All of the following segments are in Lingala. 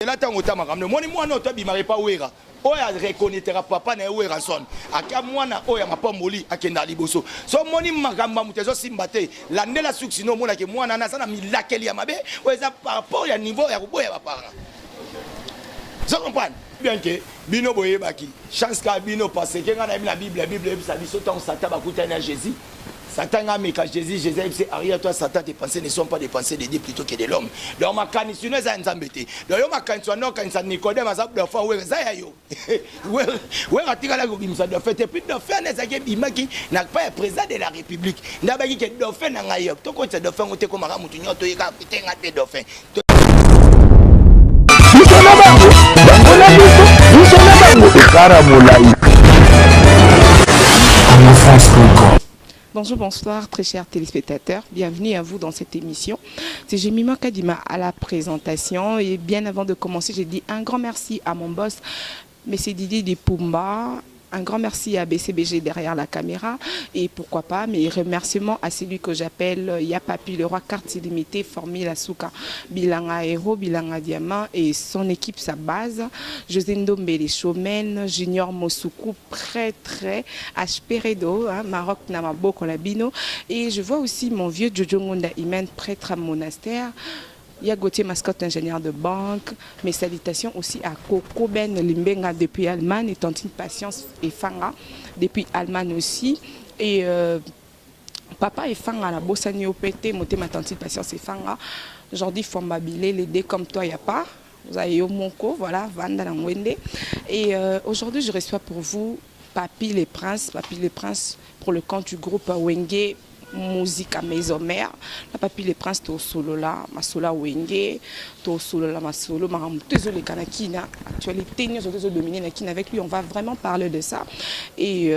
Ela tango ta makambo omoni mwana oyo abimaka epa Wera oyo areconnaitraka papa na ye Werrason aka mwana oyo ya mapamboli akendaka liboso so omoni makambo ya moto ezosimba te landela suki sino omonake mwana wana aza na milakeli ya mabe oyo eza par rapport ya niveau ya koboya baparent. Ozo comprendre bien que bino boyebaki chance kaka bino, parce que ngai nayebi na Bible. Bible eyebisa biso ntango Satan bakutani na Jésus, Satan nga ameka Jésus, Jésus ayebisi: "Arrière toi, Satan, tes pensées ne sont pas des pensées de Dieu, plutôt que de l'homme." Donc makanisi no eza ya Nzambe te. Donc yo makanisi wana okanisa Nicodème aza dauphin, Wera eza ya yo. Wera atikalaki kobimisa dauphin te. Puis dauphin wana ezalaki, ebimaki na pa ya président de la République nde abaki ke dauphin na ngai yo tokotisa dauphin ngo te, komaka motu nyonso toyeka te nga te dauphin. Biso na bango, bango na biso, biso na bango, ekara molai. Bonjour, bonsoir, très chers téléspectateurs. Bienvenue à vous dans cette émission. C'est Jemima Kadima à la présentation. Et bien avant de commencer, j'ai dit un grand merci à mon boss, M. Didier Dipumba. Un grand merci à BCBG derrière la caméra. Et pourquoi pas, mes remerciements à celui que j'appelle Yapapi, le roi carte illimitée, Formule Souka, Bilanga Hero, Bilanga Diamant et son équipe, sa base. José Ndombe, les showmen, Junior Mosuku, très très, HP Redo, hein, Maroc Namabo Kolabino. Et je vois aussi mon vieux Jojo Ngonda Imen, prêtre à monastère. Il y a Gauthier Mascotte, ingénieur de banque. Mes salutations aussi à Coco Ben Limbenga depuis Allemagne et Tantine Patience et Fanga depuis Allemagne aussi. Et Papa et Fanga, la Bossani OPT, Motema Tantine Patience et Fanga. Jordi Fombabilé, les deux comme toi, il n'y a pas. Vous avez Moko, voilà, Vanda Langwende. Et aujourd'hui, je reçois pour vous Papy les Princes, Papy les Princes pour le compte du groupe Wenge Musica Maison Mère. La Papy les Princes tosolola masolo Wenge, tosolola masolo makambo tozoleka na kina actualité nyonso tozodominer na kina. Avec lui, on va vraiment parler de ça et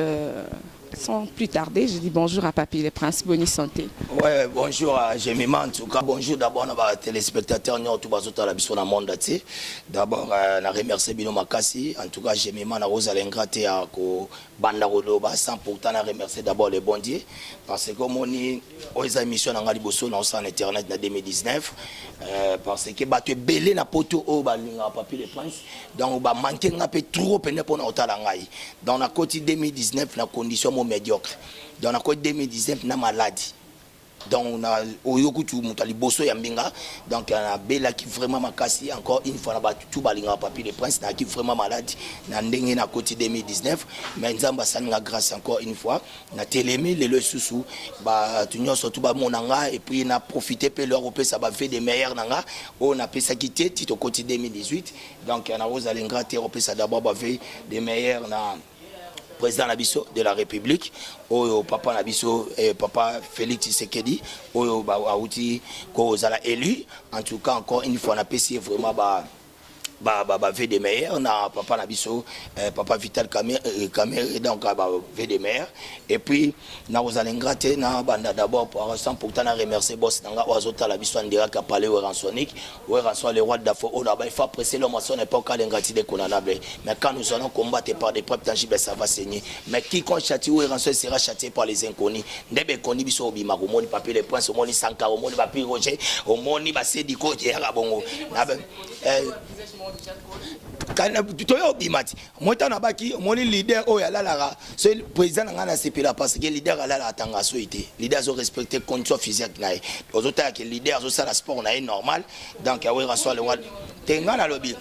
sans plus tarder, je dis bonjour à Papy les Princes, bonne santé. Ouais, bonjour à Jemima en tout cas. Bonjour d'abord à téléspectateurs nyonso bazotala biso na monde entier. D'abord na remercier bino makasi. En tout cas Jemima na kozala ingrat ya ko banda koloba sans pourtant na remercier d'abord le bon Dieu, parce que omoni oyo eza émission na nga liboso na osala na internet na 2019, parce que bato ebele na poto oyo balingaka Papi le Prince, donc bamanke nga mpe trop pene mpona kotala ngai. Donc nakoti 2019 na condition mo médiocre, donc nakoti 2019 na maladie. Donc na oyo kutu moto ya liboso ya mbinga, donc nabelaki vraiment makasi. Encore une fois na bato tu balingaka Papi le Prince, nayaki vraiment malade na ndenge nakoti 2019, mais Nzambe asalinga grâce. Encore une fois natelemi lelo lisusu, bato nyonso tu bamona nga. Et puis na profite mpe lelo kopesa bavœux de meilleur na nga oyo napesaki te ti tokoti 2018. Donc nakozala ingrat te kopesa d'abord bavœux de meilleur na président na biso de la République oyo papa na biso papa Félix Tshisekedi oyo auti kozala élu. En tout cas, encore une fois napesi ye vraiment ba vœux de meilleur na papa na biso papa Vital Kamerhe, donc ba vœux de meilleur. Et puis nakozala ingrat te na banda d'abord pour sans pourtant na remercier boss na nga oyo azotala biso en direct à Palais Weransonic, Weranson le roi d'Afo oyo na il faut apprécier l'homme à son époque, à l'ingratitude condamnable, mais quand nous allons combattre par des preuves tangibles, ça va saigner. Mais quiconque châtie Weranson sera châtié par les inconnus. Nde bekoni biso obima, omoni Papi le Prince, omoni Sankara, omoni Papi Roger, omoni Basediko eyaka bongo na toyo obima ti moi ntango nabaki. Omoni leader oyo alalaka so président na ngai nasepela, parce que leader alalaka ntanga soyi te. Leader azorespecte condition physique na ye, ozotala ke leader azosala sport na ye normal. Donc awera so alewa te. Ngai nalobi,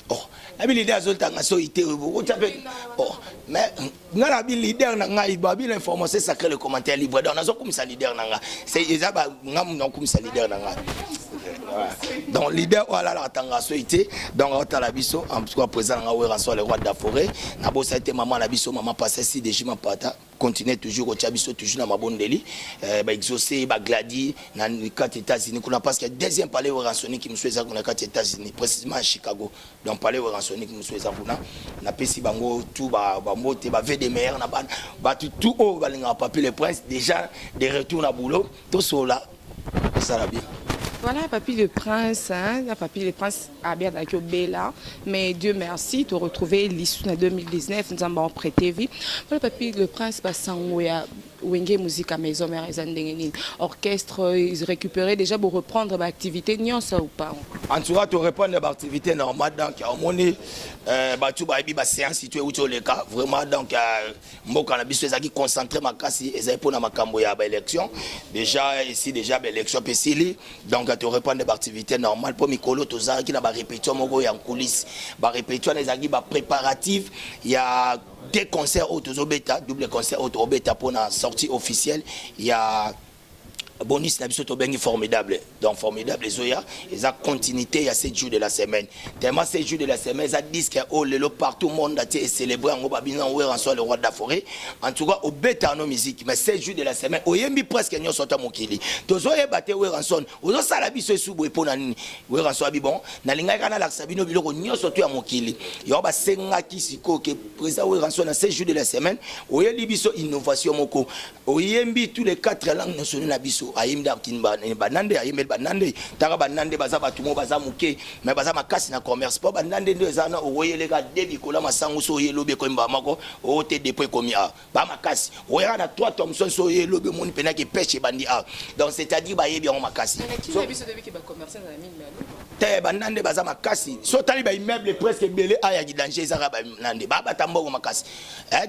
oh, nabi leader azotanga soyi te, okotya mpe. Oh, mais ngai nabi leader na ngai, babi l'information sacré, le commentaire libre. Donc nazokumisa leader na ngai, eza nga nakumisa leader na ngai. Donc leader oyo alalaka tanga soyi te, donc aotala biso. En tout cas président na nga Wera so le roi de la forêt, nabosali te mama na biso, mama Pasasi Deji Mapata, continue toujours kotia biso toujours na mabondeli, baexaucé bagladi na kati États-Unis kuna, parce que deuxième palais Weransonic mosusu eza kuna kati États-Unis, précisément à Chicago. Donc palais Weransonic mosusu eza kuna. Napesi bango tout bambote, bavœux de meilleur na bana bato tout oyo balingaka Papi le Prince. Déjà de retour na boulot, tosola esala bien. Voilà, Papy le Prince, hein, Papy le Prince a bien Bella, mais Dieu merci, te retrouver l'issue en 2019, nous avons prêté vie. Voilà, Papy le Prince, basango ya Wenge Musica Maison Mère eza ndenge nini? Orchestre ils récupérer déjà bo reprendre ba activité nyonso ou pas? En tout cas, to reprendre ba activité normale. Donc omoni bato bayebi ba séance to euti oleka vraiment. Donc mboka na biso ezalaki concentré makasi, ezali mpona makambo ya baélection. Déjà esi déjà baélection mpe esili, donc to reprendre ba activité normale, mpo mikolo tozalaki na barépétition moko ya coulisse. Barépétition wana ezalaki bapréparative ya deux concerts oyo tozobeta, double concert oyo tozobeta mpona sortie officielle ya bonus na biso tobengi Formidable. Donc Formidable ezoya, eza continuité ya 7 jours de la semaine. Tellement 7 jours de la semaine eza disque oyo lelo partout monde entier ecélébré yango. Babina Werrason, le roi de la forêt. En tout cas, obeta no musique, mais 7 jours de la semaine oyembi presque nyonso ata mokili. Tozoyeba te, Werrason ozosala biso esu boye mpo na nini? Werrason abi: "Bon, nalingaki kaka nalakisa bino biloko nyonso to ya mokili." Yango basengaki sikoyo ke président Werrason, na 7 jours de la semaine oyeli biso innovation moko, oyembi tous les quatre langues nationales na biso. Ayembi banande, ayembeli banande. Taka banande baza bato moko baza moke, mais baza makasi na commerce, mpo banande nde eza na okoyeleka de bikola masango. So oye lobi, ekoyemba moko oo te, depo ekomi a ba makasi. Oyaka na 3 Thomson, so oye lobi, omoni mpenaki pêche ebandi a. Donc c'est-à-dire bayebi yango makasi te. Banande baza makasi. So otali baimmeuble presque ebele ayaki danger, ezaka banande babata mbongo makasi.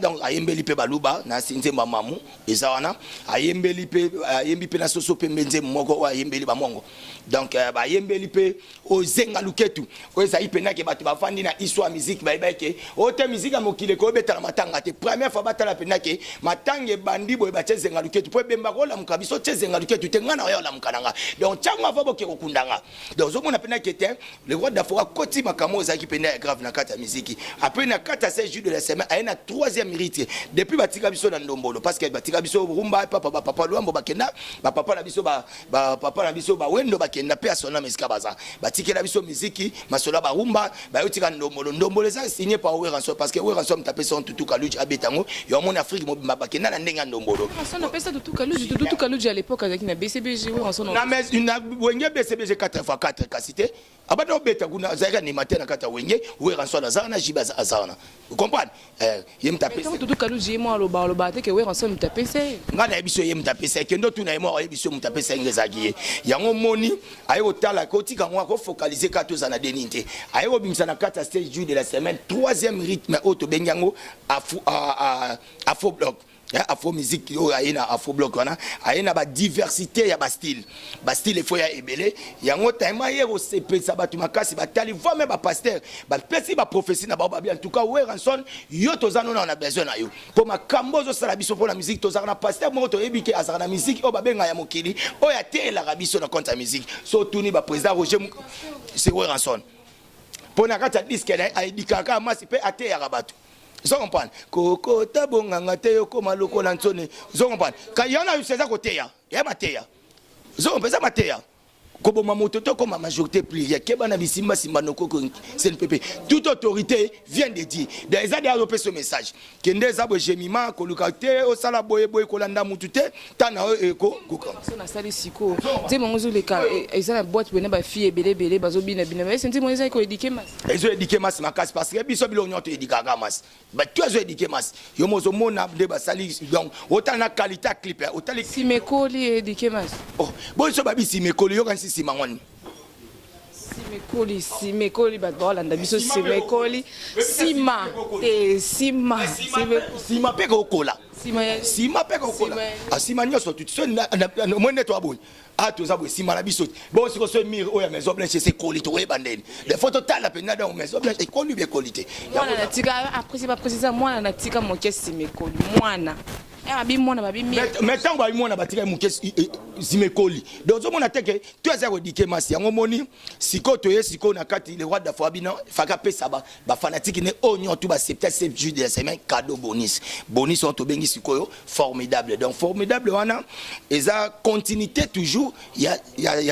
Donc ayembeli mpe baluba na nzembo mamu eza wana. Ayembeli mpe, ayembi mpe na soso mpe mbe nzembo moko oyo ayembeli bamongo. Donc bayembeli mpe ozenga luketu oyo ezali mpenake bato bafandi na histoire musique, bayeba eke oyo te musique ya mokili ekoyobetala matanga te. Première fois batala mpenake matanga ebandi boye, batie zenga luketu mpo ebembaka olamuka biso. Tie zenga luketu te, ngai na oya olamuka na nga. Donc ntango ava boke kokunda nga. Donc ozomona mpenake te, le roi d'Afrique akoti makambo oyo ezalaki pene ya grave na kati ya musique. Après, na kati ya 16 jours de la semaine, aye na troisième rythme depuis batika biso na ndombolo, parce que batika biso rumba. Papa, bapapa Lwambo bakenda, bapapa na biso, bapapa na biso bawendo bakenda mpe asona esika baza. Batikela biso miziki masolo ya barumba, bayotika ndombolo. Ndombolo eza signé par Werrason, parce que Werrason moto apesa Tutu Kaluji abeta yango. Yo omoni Afrique mobimba bakenda na ndenge ya ndombolo. Apesa Tutu Kaluji. Tutu Kaluji à l'époque azalaki na BCBG, Werrason. Na Wenge BCBG 4 x 4, kasi te abanda obeta kuna, azalaki animateur na kati ya Wenge. Werrason aza wana, JB aza wana, comprendre ye moto apesa. Tutu Kaluji ye mo aloba, aloba te ke Werrason moto apesa ye. Ngai nayebi so ye moto apesa ye. Kende otuna ye mo, ayebi so moto apesa ye. Nge ezalaki ye yango moni aye kotala, kotika yango, akofocaliser kaka toza na deni te. Aye kobimisa na kati ya 7 jours de la semaine troisième rythme oyo tobengi yango afro bloc, afro musique. Oyo aye na afro bloc wana, aye na badiversité ya bastyle, bastyle efo ya ebele. Yango taima aye kosepelisa bato makasi. Batali voime bapasteur, bapesi baprophétie na bango, babi: "En tout cas, Werrason, yo toza nona na besoin na yo mpo makambo ozosala biso mpo na musique." Tozalaka na pasteur moko toyebi ke azalaka na musique oyo babenga ya mokili, oyo ateyelaka biso na compte ya musique. So otuni baprésident Roger, c'est Werrason, mpo na kati ya disque na ye ayedikaka masi mpe ateyaka bato. Ozo comprendre? Kokota bonganga te, yokoma lokola ntsone. Ozo comprendre? Ka yana eza koteya ya mateya. Ozo comprendre? Eza mateya. Koboma moto to koma majorité plurielle, keba na bisimbasimba nokoko CNPP. Toute autorité vient de dire. Donc eza de azopesa message kende eza boye, Jemima koluka te, osala boye boye, kolanda mutu te, ntango oyo ekokoka. So nasali sikoyo nzembo yango ezoleka, eza na boîte boye na bafille ebele ebele bazobina bina. Ese nzembo ezali koéduquer masi. Ezoéduquer masi makasi, parce que biso biloko nyonso toéduquaka masi. Bato ezoéduquer masi, yo mo ozomona nde basali. Donc otala na qualité ya clip, otali. Nsima ekoli, éduquer masi. Oh, boso babi nsima ekoli, yokanisi nsima ngwani. Nsima ekoli, nsima ekoli, bato baolanda biso. Nsima ekoli, nsima te, nsima. Nsima mpe kokola. Nsima ya nsima mpe kokola. Nsima nyonso tuti so omoi nde toya boye, a toza boye, nsima na biso te. Bon, siko so mire oyo ya Maison Blanche ese ekoli, tokoyeba ndeni des fois totala mpenza. Donc Maison Blanche ekoli bi ekoli te. Mwana na tika aprécie, baprécise mwana na tika moke, nsima ekoli mwana babi, mwana babi. Mais ntango babi mwana batikali moke, nsima ekoli. Donc ozomona te ke to aza koéduquer masi. Yango moni sikoyo toye sikoyo na kati, le roi d'Afrique bino faka apesa bafanatike ne oyo nyonso tu basepta 7 jours de la semaine cadeau bonus. Bonus oyo tobengi sikoyo Formidable. Donc Formidable wana eza continuité toujours ya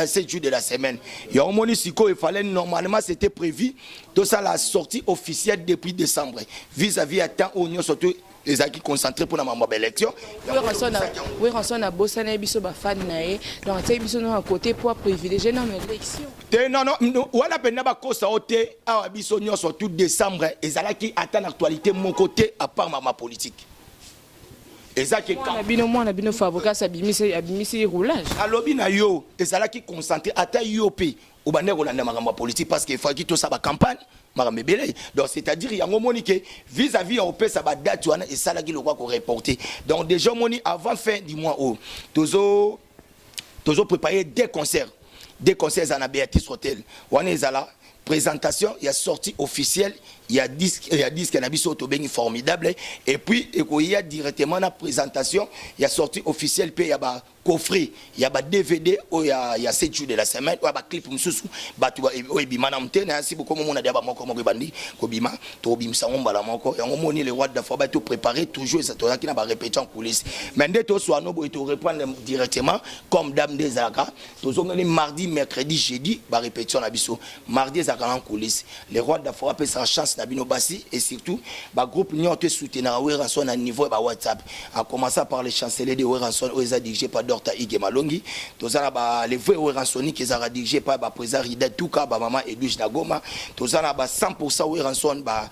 7 jours de la semaine. Yango moni sikoyo efallait, normalement c'était prévu tosala sortie officielle depuis décembre, vis-à-vis ya temps oyo nyonso to ezalaki concentré mpona mambo ya baélection. Werrason abosana ye biso bafani na ye, donc atiaki biso na côté po aprivilégie nano élection. Te, non, non, wana mpenza bakosa o te. Awa biso nyonso tout décembre ezalaki ata na actualité moko te à part mama politique. Eza ke mwana bino, mwana bino Fabregas abimisi roulage. Alobi na yo, ezalaki concentré. Ata yo mpe obandaki kolanda makambo ya politique, parce que efaki tosala bacampagne, makambo ebele. Donc c'est-à-dire yango omoni ke vis-à-vis ya kopesa badate wana, esalaki lokwa koreporter. Donc déjà omoni, avant fin du mois oyo, tozo préparer deux concerts. Deux concerts eza na Béatrice Hotel wana, ezala présentation ya sortie officielle ya disque na biso oyo tobengi Formidable, et puis ekoya directement na présentation ya sortie officielle mpe ya bacoffret ya ba DVD oyo ya 7 jours de la semaine, oyo ya baclip mosusu bato oyo ebima na te. Na yasi bokomomona dia bamoko moko ebandi kobima, tobimisa yango mbala moko. Yango moni, le roi de la forêt to préparer toujours. Eza tozalaki na barépétition en coulisse, mais nde toswano boye, toreprendre directement comme dame. Nde ezalaka, tozongeli mardi, mercredi, jeudi, barépétition na biso. Mardi ezalaka na coulisse. Le roi de la forêt apesaka chance na bino basi et surtout bagroupe nyonso esoutenaka Werrason na niveau ya bawhatsapp, en commençant par le chancelier de Werrason oyo eza dirigé par Dorta Ige Malongi. Toza na ba les vrais Werrasonique, ezalaka dirigé par baprésident Rida Tuka, bamama Edwige na Goma. Toza na ba 100 Werrason, ba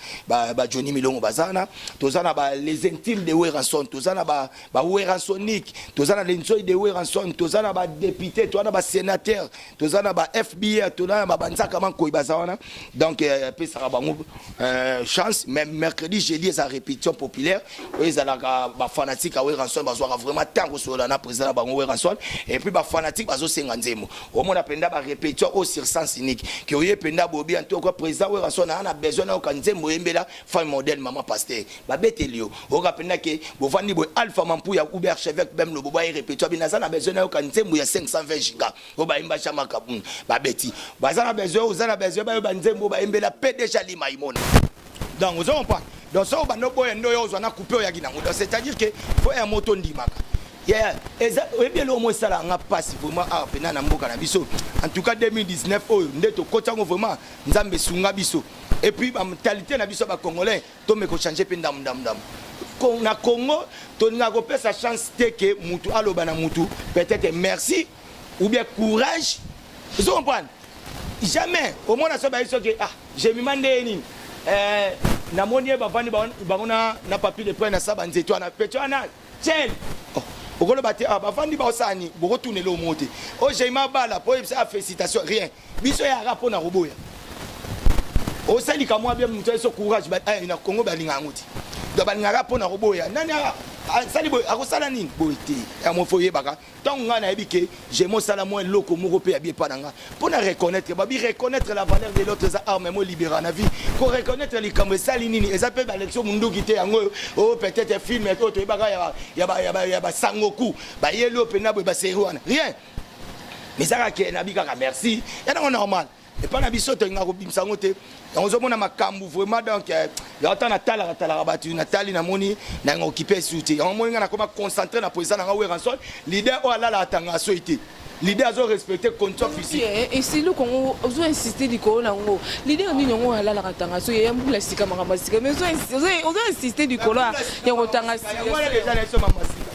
Johnny Milongo baza na. Toza na ba les intimes de Werrason, toza na ba Werrasonique, toza na lenzoi de Werrason, toza na badéputé, toza na basénateur, toza na ba FBI, toza na babanzaka mankoi baza wana. Donc apesaka bango chance. Mais mercredi, jeudi eza répétition populaire oyo ezalaka bafanatique ya Werrason bazwaka vraiment temps kosolola na président na bango Werrason, et puis bafanatique bazosenga nzembo. Omona mpenza barépétition oyo sur sens unique ke oye mpenza bobi antoko président Werrason aa na besoin nayoka nzembo oyembela femme modèle, mama pasteur, babeteli yo. Oyoka mpenza ke bovandi boye, Alpha Mampuya ou bien archevêque bem lobo baye répétition abi naza na besoin nayoka nzembo ya 520 giga oyo bayemba Chama Kabuna. Babeti, baza na besoin, oza na besoin bayoba nzembo bayembela PDG Alima Imona. Donc ozo comprendre? Donc so obanda oboya nde oyo ozwa na coupe oyaki nango. Donc c'est à dire que fo ya moto ndimaka. Yeah, eza oyebi eloko mo esalaka nga mpasi vraiment awa mpena na mboka na biso. En tout cas 2019 oyo nde tokoti yango, vraiment Nzambe esunga biso. Et puis bamentalité na biso ya bacongolais tomeka kochange mpe ndamu ndamu ndamu. Na Congo tolingaka kopesa chance te ke mutu aloba na mutu peut-être merci ou bien courage. Ozo comprendre? Jamais omona so bayi soki ah, Jemima nde nini, namoni ye bavandi bango na papier de près na sa banzete wana pete wana tiel. Oh, okoloba te, ah, bavandi baosala nini, bokotunela omo te. Oyo Jemima bala po oyebisa ah, félicitation, rien. Biso yaka mpo na koboya osalika mwa bien moto ayeso courage. Na Congo balinga yango te. Donc balingaka mpo na koboya nani asali boye, akosala nini boye te. Yango fo oyebaka ntango ngai nayebi ke jemo osala mwa eloko moko mpe ya bien epa na nga mpo na reconnaître. Babi reconnaître la valeur de l'autre eza arme mo libéra na vie. Koreconnaître likambo esali nini, eza mpe balection munduki te. Yango oyo oyo peut-être film oyo toyebaka ya basangoku bayeli oyo mpena boye basérie wana, rien. Mais ezaka ke nabi kaka merci ya nango normal. Epai na biso tolingaka kobimisa yango te. Yango ozomona makambo vraiment. Donc yango ata natalaka talaka bato, natali, namoni nanga okipe esu te. Yango moni nga nakoma concentré na président nanga Werrason, leader oyo alalaka tanga asoi te, leader azo respecte condition physique. Esili kongo ozo insiste likolo nango. Leader nini yango alalaka tanga so ya mbula sika, makambo ya sika, mais ozo insiste likolo ya kotanga? Yango wana deja na biso mama sika.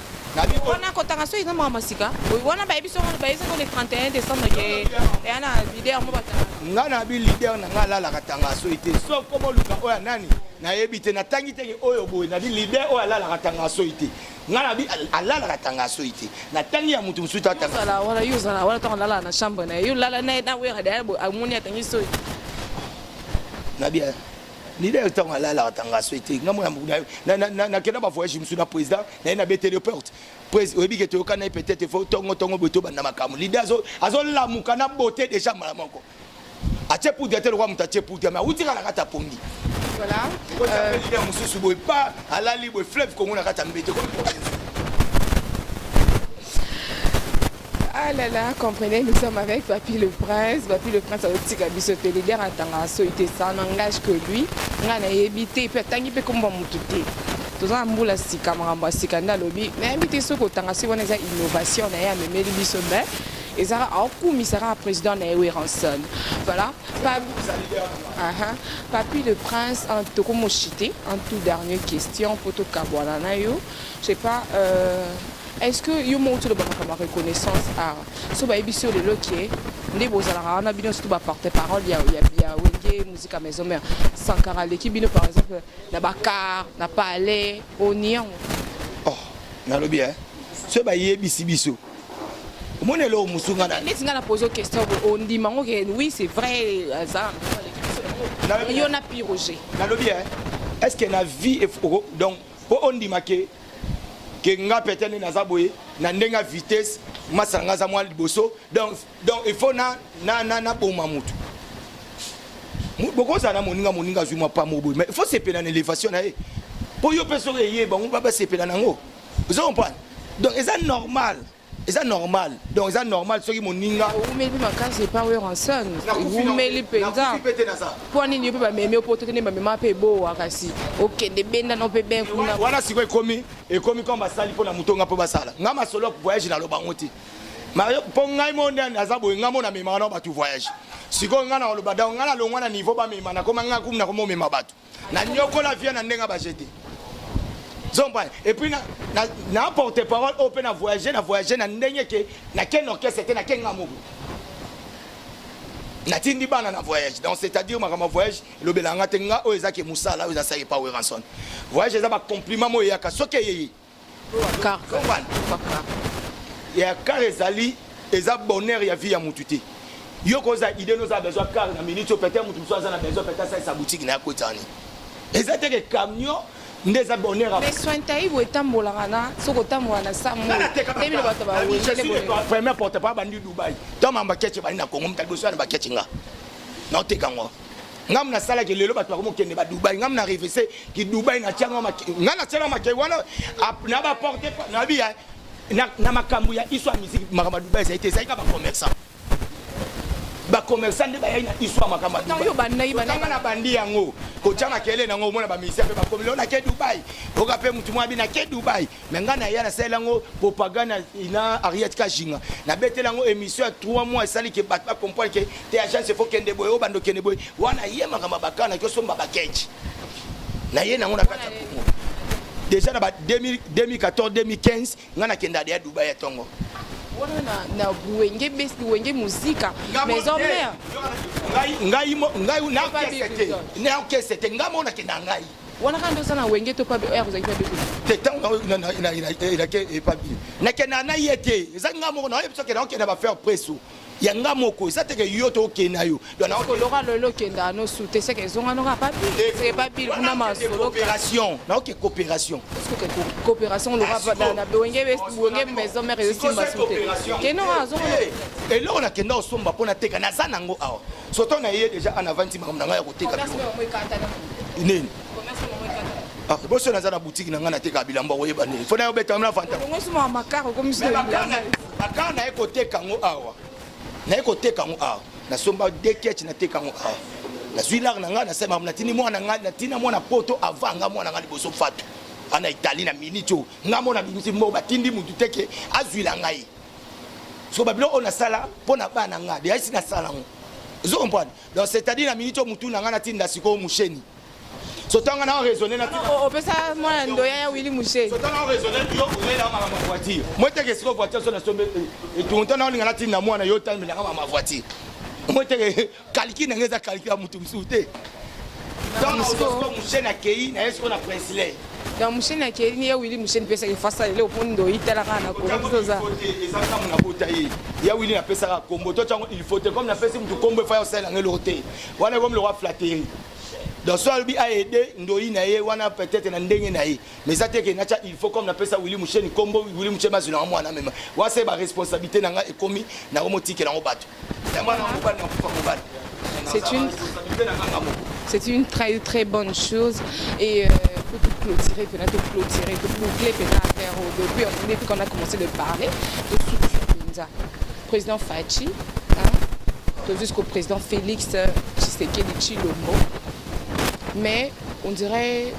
Wana kotanga so eza makambo ya sika wana. Bayebi so, bayebi so le 31 décembre ke eya na leader mo batanga. Nga na bi leader na nga alalaka tanga soi te. So koma oluka oyo nani, nayebi te, natangi teke oyo boye. Nabi leader oyo alalaka tanga soi te. Nga na bi alalaka tanga soi te, natangi ya motu mosusu atanga. Ozala wana, yo ozala wana ntango alalaka na chambre na ye, yo lala na ye na Wera deya, amoni atangi soi. Nabi leader ntango alalaka tanga soi te. Nga mona nakenda bavoyage mosusu na président na ye, nabeteli porte. Oyebi ke toyoka na ye, peut-être fo ntongo ntongo boye tobanda makambo. Leader azolamuka na beauté déjà mbala moko, atie poudre te lokwa moto atie poudre, mais awuti kaka na kati ya pongi. Voilà. Leader mosusu boye pa alali boye, fleuve Congo na kati ya mbete. Ah là là, comprenez, nous sommes avec Papi le Prince. Papi le Prince, aotika biso te leader atanga so ite, ça n'engage que lui. Nga na yebi te, pe atangi pe komba mutu te. Toza na mbula sika, makambo ya sika nde alobi. Nayebi te soki otanga soki wana eza innovation na ye amemeli biso, mais ezaka aokumisa kaka président na ye Werrason. Voilà. Papi le Prince, en tokomoshite en tout dernière question po tokabwana na yo. Je sais pas, est-ce que yo moko toloba makambo ya reconnaissance art so bayebi so lelo ke nde bozalaka wana bino surtout baporte parole ya Wenge Musica Maison Mère, Sankara aleki bino par exemple na bacar na palais, oni yango? Oh. Nalobi eh, soki bayebisi biso, omoni eloko mosusu nga na Neti nga na pose question boye, ondima ngo ke oui, c'est vrai, aza yo na Piroger? Nalobi eh, est ce que na vie donc mpo ondima ke nga peut-être nde naza boye na ndenge ya vitesse, masala nga aza mwa liboso, donc il faut na boma mutu. Bokozala na moninga, moninga azwi mwa pa moko boye, mais il faut sepela na élévation na ye, mpo yo mpe soki eye, bango basepela nango. Ozo comprendre? Donc eza normal, eza normal, donc eza normal soki moninga Oumeli mpe makasi epa Werrason, oumeli mpenza. Nakufi mpe te, naza Mpo nini yo mpe bamemi yo poto te? Nde bamema mpe ebowa, kasi okende benda no mpe ben kuna. Wana sikoyo ekomi comme basali mpo na moto nga mpo basala nga masolo ya voyage, naloba yango te, Mario, mpo ngai mo nde naza boye, ngai mo namemaka na bato voyage. Sikoyo ngai nakoloba, donc ngai nalongwa na niveau bamema, nakoma ngai kumu, nakoma omema bato, nanyokola vie na ndenge bajete zompa. Et puis na porte parole oyo mpe na voyage, na voyage na ndenge ke nakende orchestre te, nake nga moko, natindi bana na voyage. Donc c'est-à-dire makambo ya voyage elobelanga te. Nga oyo ezaki mosala oyo ezasaki epa Werrason, voyage eza bacompliment mo eyaka soki eyei. Car Comprendre? Ya car ezali, eza bonheur ya vie ya mutu te. Yo koza idée, noza besoin car na minute oyo, peut-être mutu mosusu aza na besoin peut-être asalisa boutique na ya kotisa nini. Eza te ke camion nde eza bonheur ya Mais soin etambolaka na soki otambola na sa mo bato bawengele. Premier porte parole bandi Dubai to mamba keche bandi na Congo, mutu liboso na bakeche nga naoteka ngo. Ngamu nasalaki, lelo bato bakomokende ba Dubai, ngamu na revese ki Dubai natiango, nga natiango make wana na baporte nabi na makambo ya histoire ya musique. Makambo ya Dubai ezali te, ezali ka bacommerçant, bacommerçant nde bayai na histoire makambo ya Dubai. Na bandi yango kotia makele nango, omona bamusicien mpe bakomi lelo nake Dubai, oka mpe mutu mwa bi nake Dubai. Mais ngai naya nasalela yango propagande na Ariette Kajinga, nabetela yango émission ya 3 mois, esali ke bato bacomprendre ke te, agence faut kende boye, oyo bando kende boye. Wana ye makambo ya bakana, naki osomba bakeji na ye nango na kati ya Congo déjà na ba 2014, 2015, ngai nakenda deya Dubai ya ntongo. Wana na Wenge, Wenge Muzika Maison Mère. Ngai ngai na orchestre te, na orchestre te, ngai mo nakenda ngai. Wana kaka nde oza na Wenge to pa ozalaki pa beko? Te, ntango nake epa nakenda na ye te, eza ngai moko nayebi soki nakokenda bafaire presse ya nga moko, eza teke yo to okenda yo. Loka lelo okenda no su te, seke ezonga noka papi, papi kuna masolo. Coopération, naoke coopération. Coopération loka na Wenge, Wenge Maison Mère ezosimba su te, keno azonga. Eloko nakenda kosomba mpo nateka, naza nango awa, surtout na ye déjà en avant ti makambo na ngai ya koteka nini. Boso naza na boutique na ngai, nateka bilamba, koyeba nini fo nayobeta na vanta bakar. Naye koteka yango awa, naye koteka yango awa, nasomba de ketch, nateka yango awa, nazwi lare na ngai, nasali makambo, natindi mwana ngai, natina mwana poto avant nga, mwana ngai liboso fatu ana Italie na minute oyo. Nga mona bimisi moko, batindi mutu te ke azwila ngai. So babiloko oyo nasala mpo na bana nga deya esi nasala yango, ozo comprendre? Donc c'est-à-dire na minute oyo mutu na ngai natinda sikoyo musheni, so ntango na raisonne na Opesa mwana ndoya ya Wili Musheni. So ntango raisonne, yo oyela makambo ya voiture, mo teke sikoyo voiture so nasombe etungu, ntango olinga natinda mwana yo tamelanga mama voiture, mo teke calcul na ngai eza calcul ya mutu mosusu te. Ntango Musheni akei na ye sikoyo na Princeley. Donc Musheni akei, ye Wili Musheni pesaki fasa lelo mpo ndoyi talaka na Kongo biso oza. Eza ntango nabota ye ya Wili, napesaka kombo to ntango il faut te, comme napesi mutu kombo efa osala yango eloko te, wana ekomi lokwa flatterie. Donc so alobi aide ndoi na ye wana, peut-être na ndenge na ye, mais eza te ke natya il faut comme napesa Wili Musheni kombo, Wili Musheni azwilanga mwana mema wase baresponsabilité na ngai, ekomi nakomotikela yango bato ya mwana mobali nakufa mobali. C'est une très très bonne chose et faut tout clôturer, puis tout clôturer, tout boucler, puis affaire depuis qu'on a commencé de parler de tout président Fatshi, hein, jusqu'au président Félix Tshisekedi Tshilombo. Mais on dirait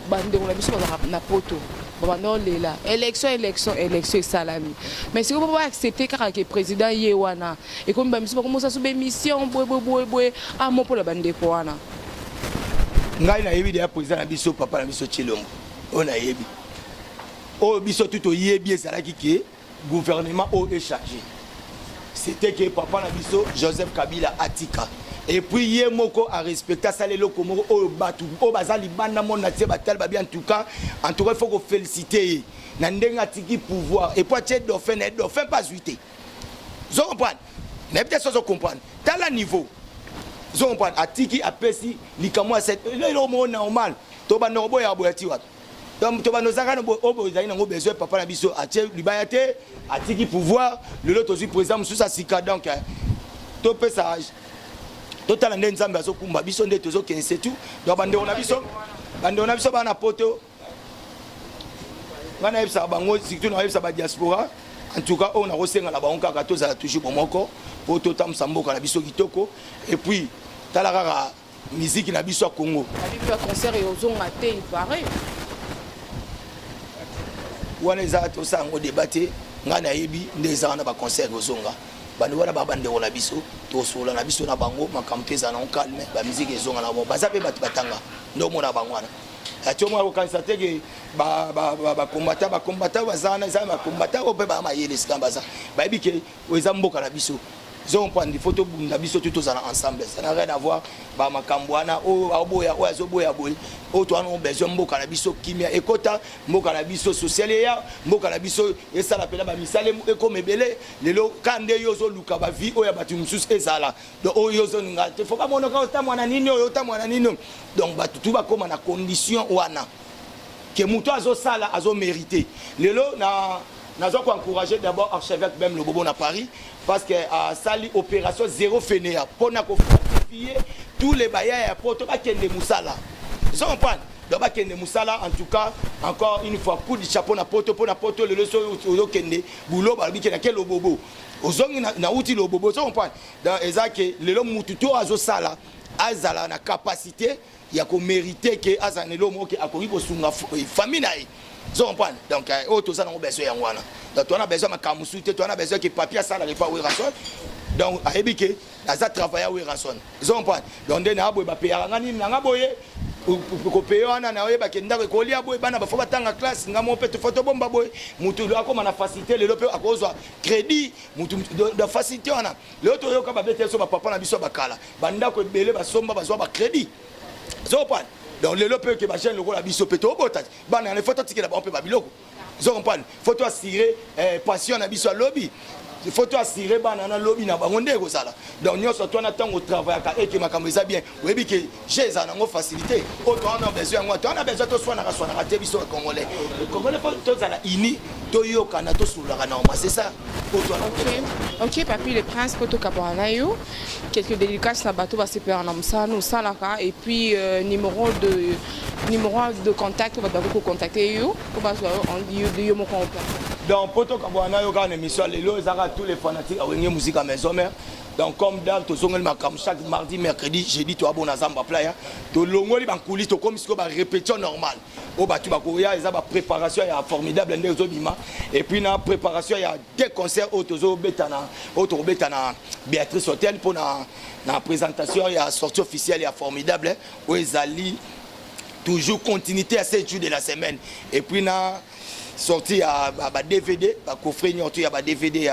bandeko na biso bazalaka na poto, babanda olela élection, élection, élection esalami, mais sikoyo po baaccepte kaka ke président ye wana, ekomi bamisu bakomosa so bémission boye boye boye boye amo mpona bandeko wana. Ngai nayebi deya président na biso, papa na biso Tshilombo, oyo nayebi, oyo biso tu toyebi, ezalaki ke gouvernement oyo échange, c'était que papa na biso Joseph Kabila atika. Et puis ye moko arespecte, asala eloko moko oyo bato oyo baza libanda monde atie batali babi. En tout cas il faut koféliciter ye na ndenge atiki pouvoir et puis atie dauphin na ye. Dauphin mpe azwi te, ozo comprendre? Nayebi te so ozo comprendre. Tala niveau, ozo comprendre? Atiki, apesi likambo ya set, eloko moko normal. To bandeko boya boya ti wapi? Donc to bando ozalaka oyo ezali nango besoin. Papa na biso atie libaya te, atiki pouvoir. Lelo tozwi président mosusu ya sika. Donc topesa, totala nde Nzambe azokumba biso, nde tozokende, c'est tout. Donc bandeko na biso bana Poto, ngai nayebisaka bango, surtout nayebisa badiaspora. En tout cas, oyo nakosengala bango kaka, tozala toujours bomoko mpo totambusa mboka na biso kitoko. Et puis tala kaka miziki na biso ya Congo. Concert ozonga te, il paraît. Wana eza tosala yango débat te. Ngai nayebi nde eza wana, baconcert ozonga. Bando wana baa bandeko na biso, tosolola na biso na bango, makambo te, ezala nango calme. Bamiziki ezonga na bango, baza mpe bato batanga nde omona bango wana. Ati omona kokanisa te ke bakombata baza wana, eza bakombata oyo mpe baa mayele. Esika baza, bayebi ke eza mboka na biso, ozo comprendre? Il faut tobunda biso tu, tozala ensemble. Ça n'a rien à voir bamakambo wana oyo aoboya, oyo azoboya boye. Oyo towana besoin, mboka na biso kimia ekota, mboka na biso social eya, mboka na biso esala mpena bamisala ekoma ebele. Lelo ka nde yo ozoluka bavie oyo ya bato mosusu ezala. Donc oyo ozoninga te, faut bamonaka ota mwana nini oyo, ota mwana nini. Donc bato tu bakóma na condition wana ke moto azosala, azomérite. Lelo na naza koencourager d'abord archevêque Bem Lobobo na Paris, parce que asali opération zéro fainéant mpona kofortifier tous les baya ya Poto bakende mosala, ozo comprendre? Donc bakende mosala. En tout cas, encore une fois, coup de chapeau na Poto, mpo na Poto lelo so ozokende bulo, balobi ke nake Lobobo, ozongi nauti Lobobo, ozo comprendre? Donc eza ke lelo mutu to azosala, azala na capacité ya komérite ke azala na eloko moko ke akoki kosunga famille na ye, ozo comprendre? Donc oyo toza nango besoin yango wana. Donc toza na besoin makambo mosusu te. Toza na besoin ke papier asalaka epa Werrason. Donc ayebi ke aza travailleur Werrason, ozo comprendre? Donc nde na boye bapeyaka nga nini nanga boye, kopeye wana nayebake ndako ekolia boye, bana bafo batanga classe, nga mo mpe tofo tobomba boye. Mutu akóma na facilité lelo mpe akozwa crédit, mutu da facilité wana. Lelo toyoka babete biso, bapapa na biso ya bakala, bandako ebele basomba, bazwa bacrédit, ozo comprendre? Donc lelo mpe ke bajeune lokola biso mpe tobota bana yana, faut totikela bango mpe babiloko, ozo comprendre? Faut toassurer pension na biso alobi, faut toassurer bana na lobi na bango nde ekozala. Donc nyonso to wana, ntango otravaillaka eke makambo eza bien, oyebi ke je ezala nango facilité. Oyo towana na besoin yango, towana besoin toswanaka swanaka te. Biso Congolais, Congolais, faut tozala uni, toyokana, tosololaka normal, c'est ça oyo towana. Ok, Papi le Prince, po tokabwana na yo, quelques dédicaces na bato basepelaka na mosala osalaka, et puis numéro de contact oyo bato bakoki kocontacte yo po bazwa yo moko en personne. Donc po tokabwana na yo kaka na émission ya lelo, ezaka tous les fanatiques Awenge Musique Maison Mère. Donc comme d'hab, tozongeli makambo chaque mardi, mercredi, jeudi, toabona Zamba Playa. Tolongoli bankuli, tokomi sikoyo barépétition normale oyo bato bakoya. Eza bapréparation ya formidable nde ezobima. Et puis na préparation ya deux concerts oyo tozobeta na oyo tokobeta na Béatrice Hotel mpo na présentation ya sortie officielle ya formidable, oyo ezali toujours continuité ya 7 jours de la semaine, et puis na sortie ya ba DVD, bacoffret nyonso ya ba DVD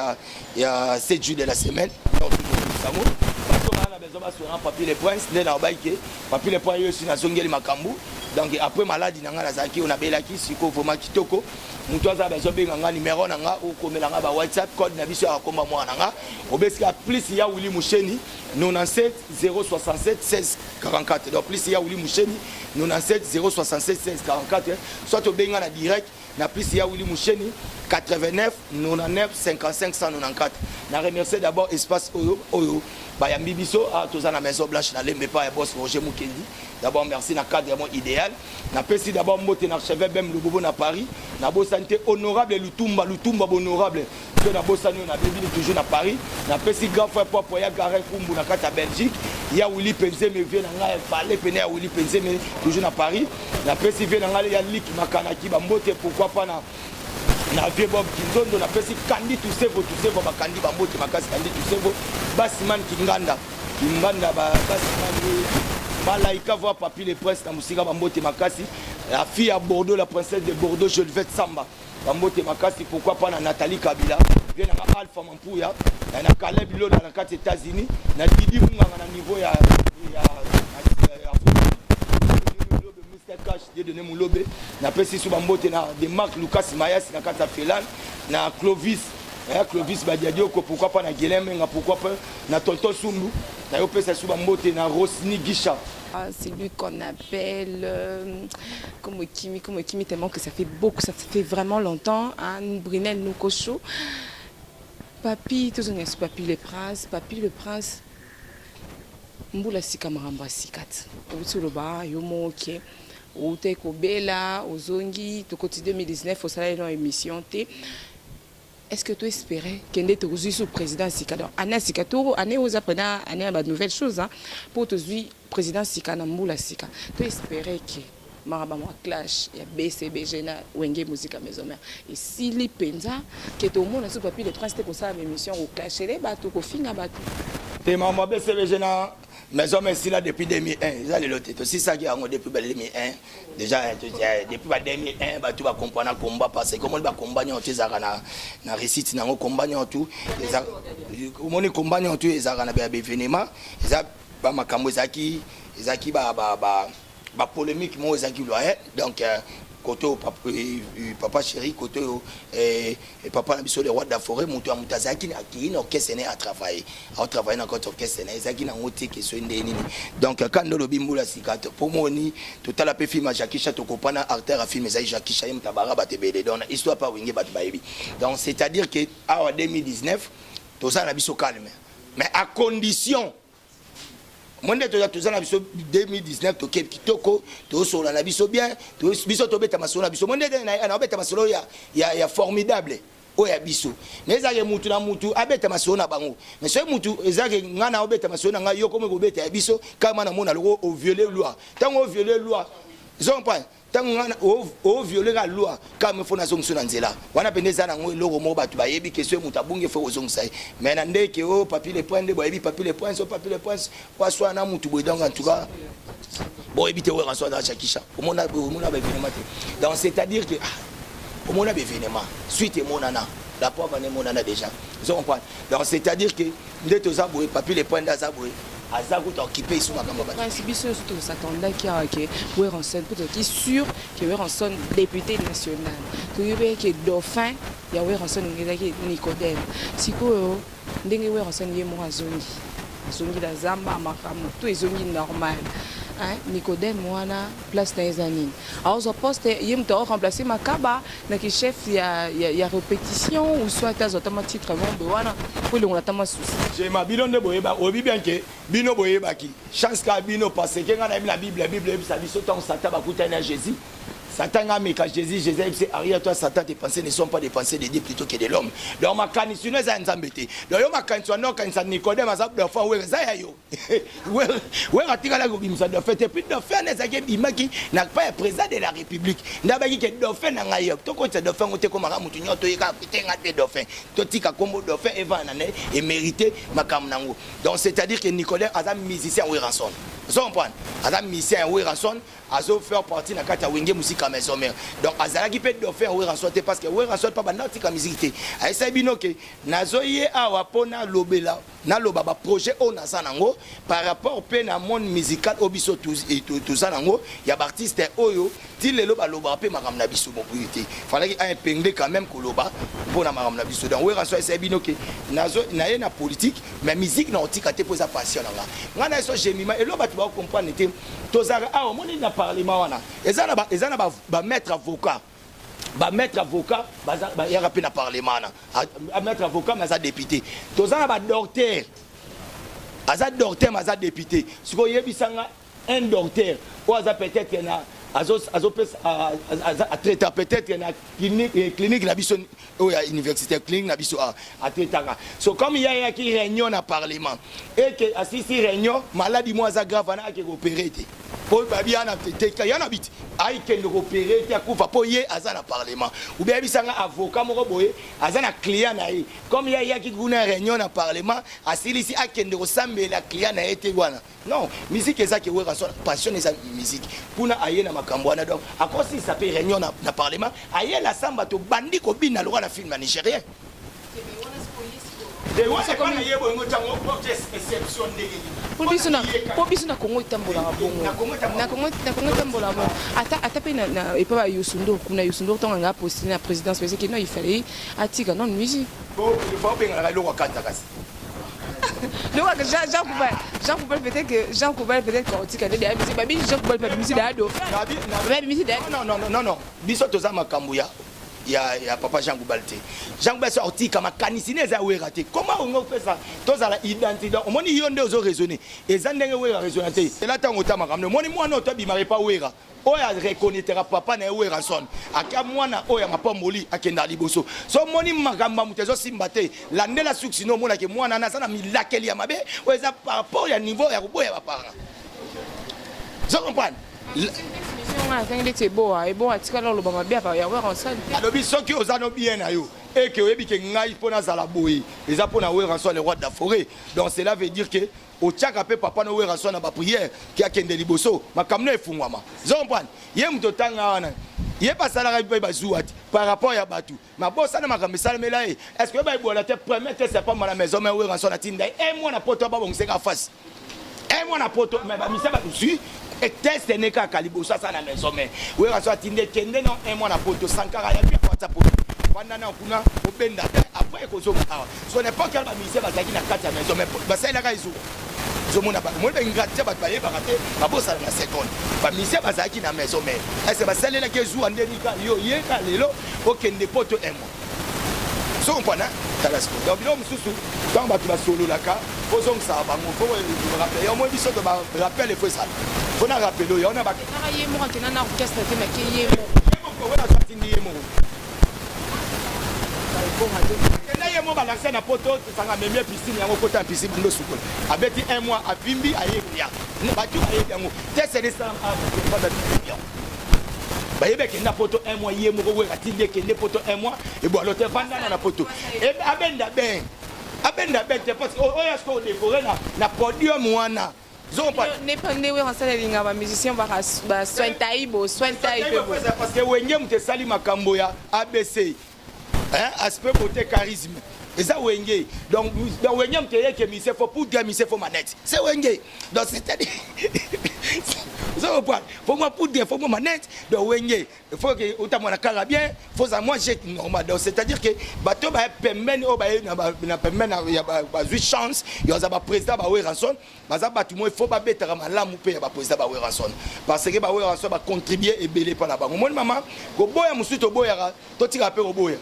ya 7 jours de la semaine nyonso sango. Bato baa na besoin basona Papi le Prince, nde na obaki ke Papi le Prince, yo esi nazongeli makambo. Donc après maladi na ngai nazalaki oyo nabelaki, sikoyo vraiment kitoko. Moto aza besoin, benga nga numéro na nga, okomela nga ba WhatsApp, code na biso ya komba mwana na nga, obesika plus ya Wili Musheni 97 067 16 44. Donc plus ya Wili Musheni 97 067 16 44, soit obenga na direct na plus ya Wili Musheni 89 99 55 194. Na remercier d'abord espace oyo oyo bayambi biso. Toza na Maison Blanche na Lembe pa ya boss Roger Mukendi. D'abord merci na cadre mo idéal. Napesi d'abord mbote na archevêque Bem Lobobo na Paris. Nabosani te honorable Lutumba, Lutumba honorable so, nabosani oyo nabebini toujours na Paris. Napesi grand frère Popo ya Garin Kumbu na kati ya Belgique, ya Wili Penzeme, vie na ngai vale pene ya Wili Penzeme toujours na Paris. Napesi vie na ngai ya Lik Makanaki bambote, pourquoi pas na vieux Bob Kinzondo. Napesi Kandi Tusevo, Tusevo bakandi bambote makasi, Kandi Tusevo, Basimani Kinganda, Kinganda, Basimani Malaika voi Papi le Prince na mosika, bambote makasi. La fille à Bordeaux, la princesse de Bordeaux, Jolivette Samba, bambote makasi. Pourquoi pas na Nathalie Kabila, vie nanga Alpha Mampuya, na Caleb Lola na kati États-Unis, na Didi Munganga na niveau ya ya Mr Cash Dieudonné Mulobe, napesi su bambote na de Marc Lucas Mayasi na kati ya Finlande, na Clovis eh, Clovis Badiadioko, pourquoi pas na Guélin Menga, pourquoi pas na Tonton Sumbu, nayopesa su bambote na Rosni Gisha. Ah, c'est lui qu'on appelle comme Kimi, comme Kimi, tellement que ça fait beaucoup, ça fait vraiment longtemps. Hein, Brinel Nukosho. Papi, tous on est Papi le Prince, Papi le Prince. Mbula sika makambo ya sika ti outi oloba yo moko ke outi kobela, ozongi, tokoti 2019, osala ino émission te. Est-ce que tu espérais kende tokozwi su président sika? Donc année ya sika to année oyo eza mpena année ya banouvelle chose, hein, mpo tozwi président sika na mbula sika, to espérer ke makambo ya clash ya BCBG na Wenge Musica Maison Mère esili mpenza, ke tomona so Papi le Prince te kosala baémission, koclasher bato, kofinga bato? Te, makambo ya BCBG na Maison Mère esila depuis 2001, eza lelo te. Tosisaki yango depuis ba 2001 déjà. Depuis ba 2001 bato bacomprendre combat, parce que omoni bacombat nyonso ezalaka na réussite nango. Combat nyonso, omoni, combat nyonso ezalaka na baévénement, eza bamakambo ezalaki bapolémique moko ezalaki loyer. Donc côté oyo papa chéri, côté oyo papa na biso le roi de la forêt, moto ya moto azalaki akei na orchestre ne, atravaille, aotravaille na kati orchestre ne, ezalaki nango te question nde nini. Donc quand nde olobi mbula sika, po moni totala mpe film ya Jackie Chan, tokopana acteur ya film ezali Jackie Chan, ye moto abara bato ebele. Donc na histoire pa Wenge bato bayebi. Donc c'est à dire que awa 2019 tozala na biso calme, mais à condition mo nde toza na biso 2019, tokebi kitoko, tosola na biso bien, biso tobeta masolo na biso. Mo nde naobeta masolo ya formidable oyo ya biso, mais ezalaki mutu na mutu abeta masolo na bango. Mais soki mutu ezalaki ngai na obeta masolo na ngai, yo komi kobeta ya biso, kama namona loko oviole loi. Ntango oviole loi, ozocomprendre, ntango ngai oviole ka loi, kama fo nazongisa na nzela wana mpenza, eza nango eloko moko bato bayebi ke soki moto abungi, fo kozongisa ye. Mais na ndeke o Papi le Prince nde boyebi Papi le Prince, o Papi le Prince waswana na mutu boye. Donc en tout cas boyebi te oyo ranso aza Jackie, omona baévénement te. Donc c'est à dire que ah, omona baévénement suite emonana, la preuve wana emonana déjà, ozo comprendre. Donc c'est à dire que nde toza boye, Papi le Prince nde aza boye, aza kuta occupé iso makambo. Prince, biso nyonso tosatandaki awa ke Werrason, mpo tozalaki sûr ke Werrason député national, toyebi ke dauphin ya Werrason ezalaki Nicodème. Sikoyo ndenge Werrason ye moko azongi, azongi na zamba, makambo to ezongi normal, Nicodème wana place na ye eza nini? Aozwa poste, ye moto aoremplace Makaba na ki chef ya répétition, ou soit azwa ta mwa titre mombe wana po elongola ta mwa souci? Jema, bino nde boyeba, oyebi bien ke bino boyebaki chance kaka bino, parce que ngai nayebi na Bible. Bible eyebisa biso ntango Satan bakutani na Jésus, Satan nga ameka Jésus, Jésus ayebisi: "Arrière toi Satan, tes pensées ne sont pas des pensées de Dieu, plutôt que de l'homme." Donc makanisi no eza ya Nzambe te. Donc yo makanisi wana okanisa Nicodème aza dauphin, Wera eza ya yo. Wera atikalaki kobimisa dauphin te. Puis dauphin wana ezalaki ebimaki na pa ya président de la République nde abaki ke dauphin na ngai yo, tokotisa dauphin ngo te, komaka motu nyonso toyeka te nga mpe dauphin, totika kombo dauphin evanda na emérité makambo nango. Donc c'est à dire que Nicodème aza musicien Werrason, ozo comprendre, aza musicien ya Werrason, azo faire partie na kati ya Wenge Musica Maison Mère. Donc azalaki mpe dauphin ya Werrason te, parce que Werrason mpa banda otika musique te, ayesaki bino ke nazoye awa mpo nalobela, naloba baprojet oyo naza nango par rapport mpe na monde musical oyo biso toza nango ya baartiste oyo ti lelo balobaka mpe makambo na biso mobuyi te. Falaki aépingle quand même koloba mpo na makambo na biso. Donc Werrason ayesaki bino ke naye na politique, mais musique na otika te mpo eza passion na nga. Ngai na so Jemima, elo bato bakocomprendre te. Tozalaka awa, omoni na parlement wana eza na bamaître avocat, bamaître avocat bayaka mpe na parlement wana, maître avocat mais aza député. Toza na badocteur, aza docteur mais aza député. Sikoyo oyebisanga un docteur oyo aza peut-être na azopesa, atraita peut-être na clinique na biso oyo ya université, clinique na biso atraitaka. So comme ye ayaki réunion na parlement eke asisi réunion, maladi mo aza grave wana, ake koopérer te mpo babi yana te, yana biti ayikende koopérer te, akufa mpo ye aza na parlement. Ou bien yebisanga avocat moko boye aza na client na ye, comme ye ayaki kuna réunion na parlement, asilisi, akende kosambela client na ye te wana. Non, musique ezaki Werrason, passion eza musique. Kuna aye na makambo wana, donc akosilisa mpe réunion na parlement, ayela samba, tobandi kobina lokola na film ya nigérien. Po biso na Congo etambolaka bongo, na Congo etambolaka bongo. Ata mpe epa ba Youssou N'Dour kuna, Youssou N'Dour, ntango anga postule na présidence, parce que non, il fallait atika non musique. Obenganaka eloko akanta kasi. Donc Jean Goubal, Jean Goubal, peut-être que Jean Goubal, peut-être qu'otika nde deya musique babi, Jean Goubal babimisi deya do babimisi deya. Non, non, non, non, biso toza makambo ya papa Jean Goubal te. Jean Goubal so aotika makanisi ne eza Wera te. Comment ongo opesa tozala identité? Omoni, yo nde ozo raisonner, eza ndenge Wera raisonner te. Ela ntango ota makambo, omoni mwana oyo tobimaka epa Wera, oyo areconnaîtraka papa na ye Werrason, aka mwana oyo ya mapamboli akendaka liboso. So omoni makambo ya moto ezosimba te, landela suksi no, omonake mwana wana aza na milakeli ya mabe oyo eza par rapport ya niveau ya koboya baparent. Ozo comprendre? Atangi neti eboa eboa, atikala oloba mabe ya Werrason te. Alobi soki oza no bien na yo, eke oyebi ke ngai mpo nazala boye eza mpo na Werrason, le roi de la forêt. Donc cela veut dire que otiaka mpe papa no Werrason na baprière ke akende liboso, makambo no efungwama. Ozo comprendre? Ye moto otanga wana, ye mpe asalaka mpe bazuwa te par rapport ya bato mabosana makambo esalemela ye. Est ce que oyeba ebola te? Premier test ya pamba na maison mais Werrason atinda ye un mois na poto, babongiseka face un mois na poto, mais bamisia bazwi test ne kaka liboso asala na maison. Mais Werrason atindi ekende na un mois na poto, Sankara yabi akwata poto, vanda na kuna, obenda te, après ekozonga awa. So n'importe quel bamusicien bazalaki na kati ya maison, mais basalelaka ezuwa. Ozomona, omoni baingrate, bato bayebaka te, babosana na seconde. Bamusicien bazalaki na maison mais est-ce basalelaki ezuwa ndeni ka yo yeka lelo okende poto un mois? So comprendre, tala sikoyo. Donc biloko mosusu, ntango bato basololaka, ozongisaka bango, faut rappeler. Omoi biso to barappel efo esala, faut na rappeler oyo wana. Ye moko akenda na orchestre te, make ye moko. Atindi ye moko, kenda ye moko, balakisa na poto, sanga amemi piscine yango, kota ya piscine, bando sukola, abeti un mois, avimbi, aye koya. Bato bayebi yango te, sele bayebi akenda poto un mois ye moko. Wera atindi ekende poto un mois, ebwalo te, vandana na poto, abenda ben, abenda ben te, parce que oyo aske odécorer na podium wana. Nde Werrason alingaka bamusicien basointai bo sointai. Parce que Wenge moto esali makambo ya ABC, aspect beauté, charisme, eza Wenge. Donc Wenge moto eyeke mise, faut poudre, mise, faut manette, c'est Wenge. Donc c'est-à-dire, oza comprendre, faut moi poudre, faut moi manette. Donc Wenge, il faut que otamona kaka bien, faut ça, moi j'ai normal. Donc c'est-à-dire que bato baye pembeni, oyo baye na pembeni ya bazwi chance ya baza baprésident baWerrason, baza bato mo il faut babetaka malamu mpe ya baprésident baWerrason, parce que baWerrason bacontribue ebele mpa na bango. Omoni mama, koboya mosusu toboyaka, totikaka mpe koboya.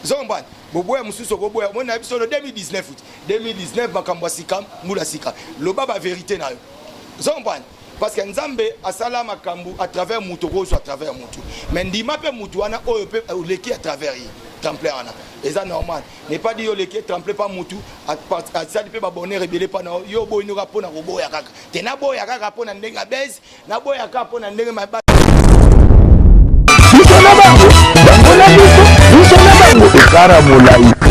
Ozo comprendre? Boboya mosusu okoboya. Omoni na biso no 2019, 2019 makambo ya sika, mbula sika, loba bavérité na yo. Ozo comprendre? Parce que Nzambe asala makambo à travers moto, okozwa à travers motu, mais ndima mpe motu wana oyo mpe oleki à travers ye, tremplin wana eza normal. N'est pas dit oleki tremplin pa motu asali mpe babonheur ebele mpa na yo, oboyinoka mpo na koboya kaka te. Naboya kaka mpo na ndenge abese, naboya kaka mpo na ndenge Biso na bango, bango na biso, biso na bango, ekara molai.